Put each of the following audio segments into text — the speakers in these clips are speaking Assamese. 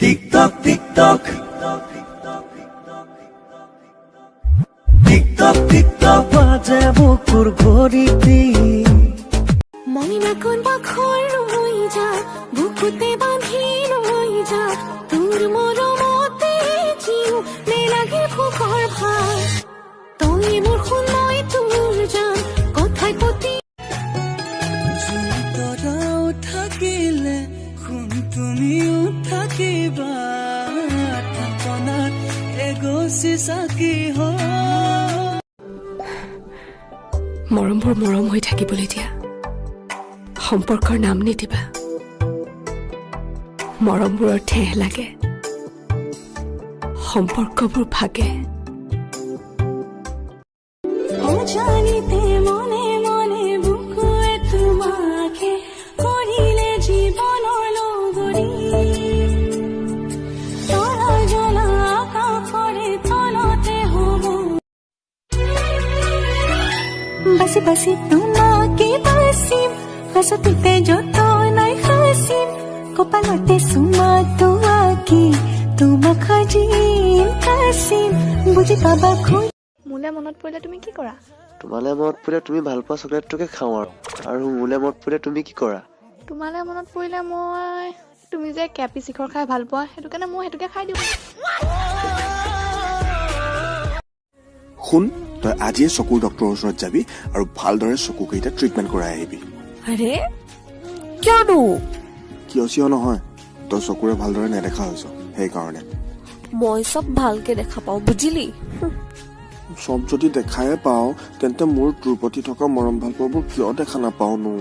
Tick tock, tick tock, tick tock, tick tock বাজে বুকুৰ ঘড়ীটি। মইনা কোন বাখৰ ৰৈ যা, বুকুতে বান্ধি লৈ যা, তোৰ মৰমতে জীও, নেলাগে ভোকৰ ভাত। তই মোৰ সোণ, মই তোৰ জান, কথাই প্ৰতি তৰাও থাকিলে সোণ তুমিও থাকিবা, থাপনাত এগছি চাকি হৈ। মৰমবোৰ মৰম হৈ থাকিবলৈ দিয়া, সম্পৰ্কৰ নাম নিদিবা। মৰমবোৰৰ ঠেহ লাগে, সম্পৰ্কবোৰ ভাগে। অজানিতে মনে মনে বুকুৱে তোমাকে কৰিলে জীৱনৰ লগৰী। তৰা জ্বলা আকাশৰে তলতে হ'ব। বাচি বাচি তোমাকে বাচিম, সাঁচতিতে যতনাই সাঁচিম, কপালতে চুমাটো আঁকি তোমাক সাজিম কাচিম, বুজি পাবা খুই। মোলে মনত পৰিলে তুমি কি কৰা? তোমালে মনত পৰিলে তুমি ভাল পোৱা চকলেটটোকে খাওঁ। আৰু মোলে মনত পৰিলে তুমি কি কৰা? তোমালে মনত পৰিলে মই, তুমি যে কেপি শিখৰ খাই ভাল পোৱা, সেইটো কাৰণে মই সেইটোকে খাই দিওঁ। শুন, তই আজিয়ে চকুৰ ডক্টৰৰ ওচৰত যাবি আৰু ভালদৰে চকুকেইটা ট্ৰিটমেণ্ট কৰাই আহিবি। আৰে, কিয়নো? কিয় চিয় নহয়, তই চকুৰে ভালদৰে নেদেখা হৈছ, সেইকাৰণে। মই চব ভালকে দেখা পাওঁ, বুজিলি? চব যদি দেখায়ে পাওঁ, তেন্তে মোৰ তোৰ প্ৰতি থকা মৰম ভালপোৱাবোৰ কিয় দেখা নাপাওঁনো?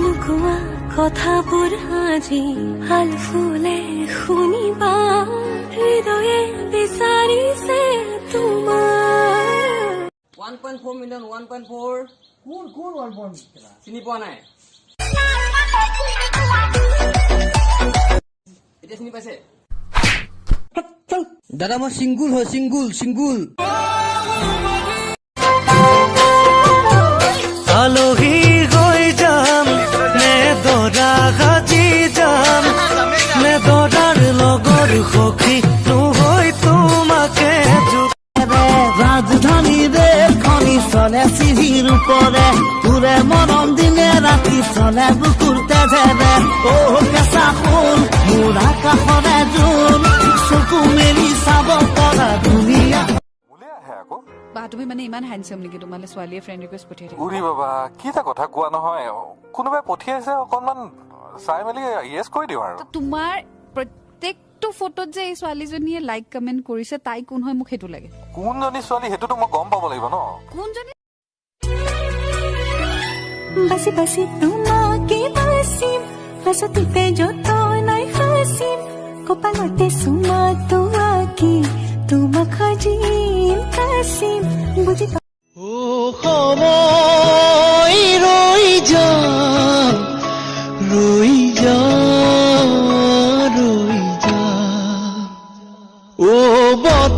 নোকোৱা কথাবোৰ আজি আলফুলে শুনিবা, হৃদয়ে বিচাৰিছে তোমাৰ। 1.4 million, 1.4। কোন কোন 1. চিনি পোৱা নাই? এতিয়া চিনি পাইছে? দাদা, মই চিংগুল হয়, চিংগুল চিংগুল। আলহী হৈ যাম নে দৰা সাজি যাম, নে দৰাৰ লগৰ সখী নহৈ তোমাকে ৰাজধানীৰে খনি চলে চিৰিৰ ওপৰে, তোৰে মৰম দিনে ৰাতি চলে বুকুৰ তেজেৰে। অ কেঁচা সোণ মোৰ, আকাশৰে জোন, চকু মেলি চাব পৰা ধুনীয়া। বা, তুমি মানে ইমান হেণ্ডচাম নেকি, তোমালে ছোৱালীয়ে ফ্ৰেণ্ড ৰিকুৱেষ্ট পঠিয়াই থাকে? উৰি বাবা, কি এটা কথা কোৱা নহয়! কোনোবাই পঠিয়াইছে, অকনমান চাই মেলি য়েছ কৰি দিওঁ আৰু। তো তোমাৰ প্ৰত্যেকটো ফটোত যে এই ছোৱালীজনীয়ে লাইক কমেণ্ট কৰিছে, তাই কোন হয়, মোক সেইটো লাগে। কোনজনী ছোৱালী সেইটোতো মই গম পাব লাগিব ন। কোনজনী? বাচি বাচি তোমাকে বাচিম, সাঁচতিতে যতনাই সাঁচিম, কপালতে চুমাটো আঁকি তোমাক সাজিম কাচিম, বুজি ও সময়, ৰৈ যা, ৰৈ যা, ৰৈ যা, ও বতাহ।